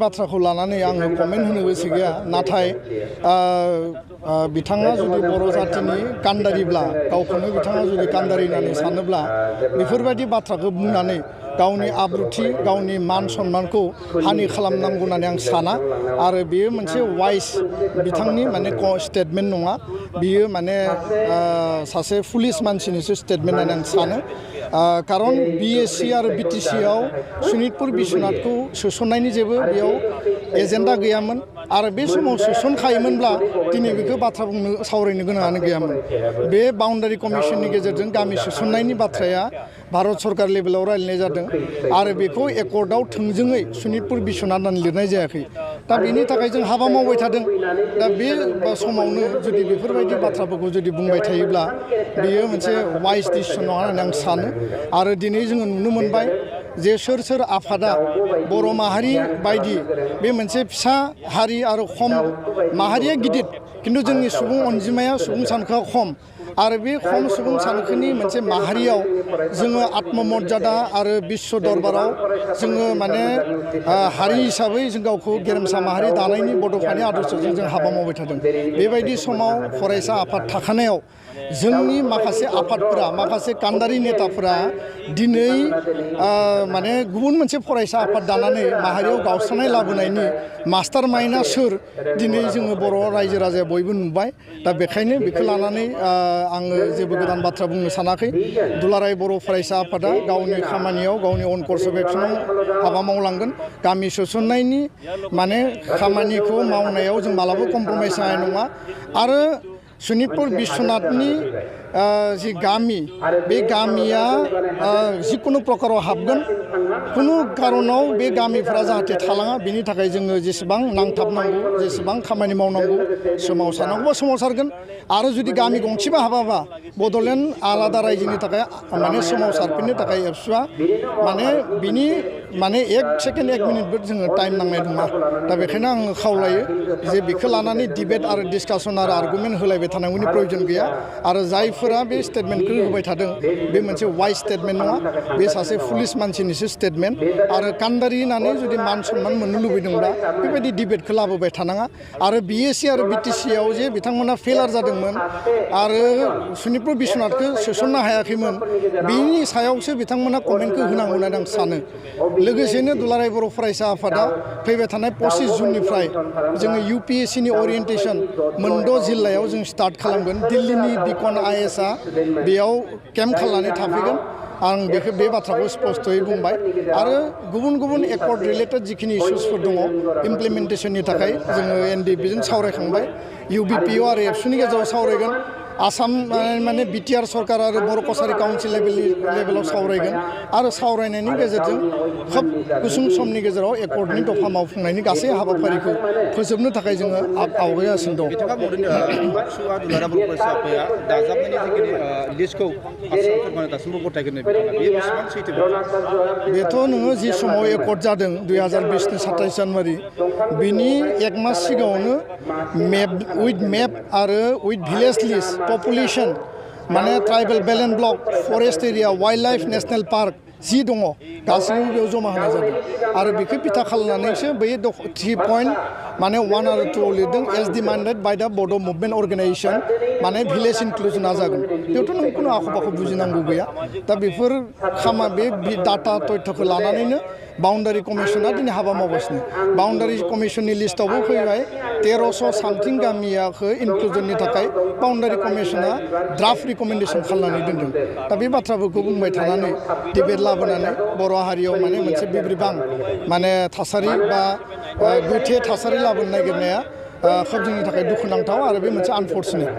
बाथ्राखौ लानानै आङो कमेन्ट होनो गोसो गैया नाथाय बिथाङा जुदि बर' जातिनि कान्डारिब्ला गावखौनो बिथाङा जुदि कान्डारि होननानै सानोब्ला बेफोरबायदि बाथ्राखौ बुंनानै गावनि आब्रुथि गावनि मान सन्मानखौ हानि खालामनांगौ होननानै आं साना आरो बेयो मोनसे वाइस बिथांनि माने स्टेटमेन्ट नङा बियो माने सासे पुलिस मानसिनिसो स्टेटमेन्ट होननानै आं सानो कारण BSc आरो BTC आव सनितपुर बिश्वनाथखौ सोसननायनि जेबो बेयाव एजेन्डा गैयामोन आरो बे समाव सोसनखायोमोनब्ला दिनै बेखौ बाथ्रा बुंनो सावरायनो गोनाङानो गैयामोन बे बाउन्डारि कमिसननि गेजेरजों गामि सोसननायनि बाथ्राया भारत सरकार लेभेलाव रायलायनाय जादों आरो बेखौ एकर्डआव थोंजोङै सनितपुर बिश्वनाथ होननानै लिरनाय जायाखै दा बेनि थाखाय जों हाबा मावबाय थादों दा बे समावनो जुदि बेफोरबायदि बाथ्राफोरखौ जुदि बुंबाय थायोब्ला बेयो मोनसे वाइस डिसिसन नङा होननानै आं सानो आरो दिनै जोङो नुनो मोनबाय जे सोर आफादा बर' माहारि बायदि बे मोनसे फिसा हारि आरो खम माहारिया गिदिर किन्तु जोंनि सुबुं अनजिमाया सुबुं सानखोआ खम आरो बे खम सुबुं सानखोनि मोनसे माहारियाव जोङो आत्ममर्यादा आरो बिश्व दरबाराव जोङो माने हारि हिसाबै जों गावखौ गेरेमसा माहारि दानायनि बड'फानि आदर्शजों जों हाबा मावबाय थादों बेबायदि समाव फरायसा आफाद थाखानायाव जोंनि माखासे आफादफोरा माखासे कान्डारि नेताफोरा दिनै माने गुबुन मोनसे फरायसा आफाद दानानै माहारियाव गावस्रानाय लाबोनायनि मास्टार माइन्डआ सोर दिनै जोङो बर' रायजो राजाया बयबो नुबाय दा बेखायनो बेखौ लानानै आङो जेबो गोदान बाथ्रा बुंनो सानाखै दुलाराय बर' फरायसा आफादा गावनि खामानियाव गावनि अन कर्स अफ एक्सनाव हाबा मावलांगोन गामि सोसननायनि माने खामानिखौ मावनायाव जों मालाबा कमप्रमाइस जानाय नङा आरो सनितपुर बिश्वनाथनि जि गामि बे गामिया जिकुनु प्रकाराव हाबगोन कुनु कारनाव बे गामिफोरा जाहाथे थालाङा बेनि थाखाय जोङो जेसेबां नांथाबनांगौ जेसेबां खामानि मावनांगौ सोमावसारनांगौबा सोमावसारगोन आरो जुदि गामि गंसेबो हाबाबा बड'लेण्ड आलादा रायजोनि थाखाय माने सोमावसारफिननो थाखाय एबसुआ माने बिनि माने एक सेकेन्ड एक मिनिटबो जोङो टाइम नांनाय नङा दा बेखायनो आङो खावलायो जे बेखौ लानानै डिबेट आरो डिसकासन आरो आर्गुमेन्ट होलायबाय थानांगौनि प्रयोजन गैया आरो जायफोरा बे स्टेटमेन्टखौ होबाय थादों बे मोनसे वाइस स्टेटमेन्ट नङा बे सासे पुलिस मानसिनिसो स्टेटमेन्ट आरो कान्डारि होननानै जुदि मान सन्मान मोननो लुबैदोंब्ला बेबायदि डिबेटखौ लाबोबाय थानाङा आरो BSc आरो BTC आव जे बिथांमोना फेलार जादोंमोन आरो सनितपुर बिश्वनाथखौ सोसननो हायाखैमोन बेनि सायावसो बिथांमोना कमेन्टखौ होनांगौ होननानै आं सानो लोगोसेनो दुलाराय बर' फरायसा आफादा फैबाय थानाय 25 जुननिफ्राय जोङो UPSCनि अरियेन्टेसन मोनद' जिल्लायाव जों स्टार्ट खालामगोन दिल्लीनि बिकन IASआ बेयाव केम्प खालामनानै थाफैगोन आं बेखौ बे बाथ्राखौ स्पष्टयै बुंबाय आरो गुबुन एकर्ड रिलेटेड जिखिनि इश्युसफोर दङ इमप्लिमेन्टेसननि थाखाय जोङो NDPजों सावरायखांबाय UBPO आरो एबसुनि गेजेराव सावरायगोन आसाम माने BTR सरकार आरो बर' कसारि काउन्सिल लेभेलाव सावरायगोन आरो सावरायनायनि गेजेरजों खोब गुसुं समनि गेजेराव एकर्डनि दफा मावफुंनायनि गासै हाबाफारिखौ फोजोबनो थाखाय जोङो आवगायगासिनो दं बिथाङा बुंदों बाक्सुआ दुलाराय बर' फरायसा आफादआ दाजाबनायनि जिखिनि लिस्टखौ आसाम सरकारनो दासिमबो गथायगोन बिथाङा बेयो बेसेबां सैथो बेथ' नोङो जि समाव एकर्ड जादों 2020 नि 27 जानुवारि बिनि एक मास सिगाङावनो उइथ मेप आरो उइथ भिलेज लिस्ट पपुलेशन माने tribal balance block forest area wildlife national park जि दङ गासैबो बेयाव जमा होनाय जादों आरो बेखौ बिथा खालामनानैसो बै 3 पइन्ट माने 1 आरो 2 आव लिरदों एज डिमान्डेड बाय द बड' मुभमेन्ट अर्गेनाइजेसन माने भिलेज इनक्लुजनआ जागोन बेयावथ' नों खुनु आख' फाख' बुजिनांगौ गैया दा बेफोर बे डाटा तथ्यखौ लानानैनो बाउन्डारि कमिसना दिनै हाबा मावगासिनो बाउन्डारि कमिसननि लिस्टआवबो फैबाय 1300 सामथिं गामियाखौ इनक्लुजननि थाखाय बाउन्डारि कमिसना ड्राफ्ट रिकमेन्डेसन खालामनानै दोनदों दा बे बाथ्राफोरखौ बुंबाय थानानै डिबेट लाबोनानै बर' हारियाव माने मोनसे बिब्रिबां माने थासारि बा गोथे थासारि लाबोनो नागिरनाया खोब जोंनि थाखाय दुखुनांथाव आरो बे मोनसे आनफर्चुनेट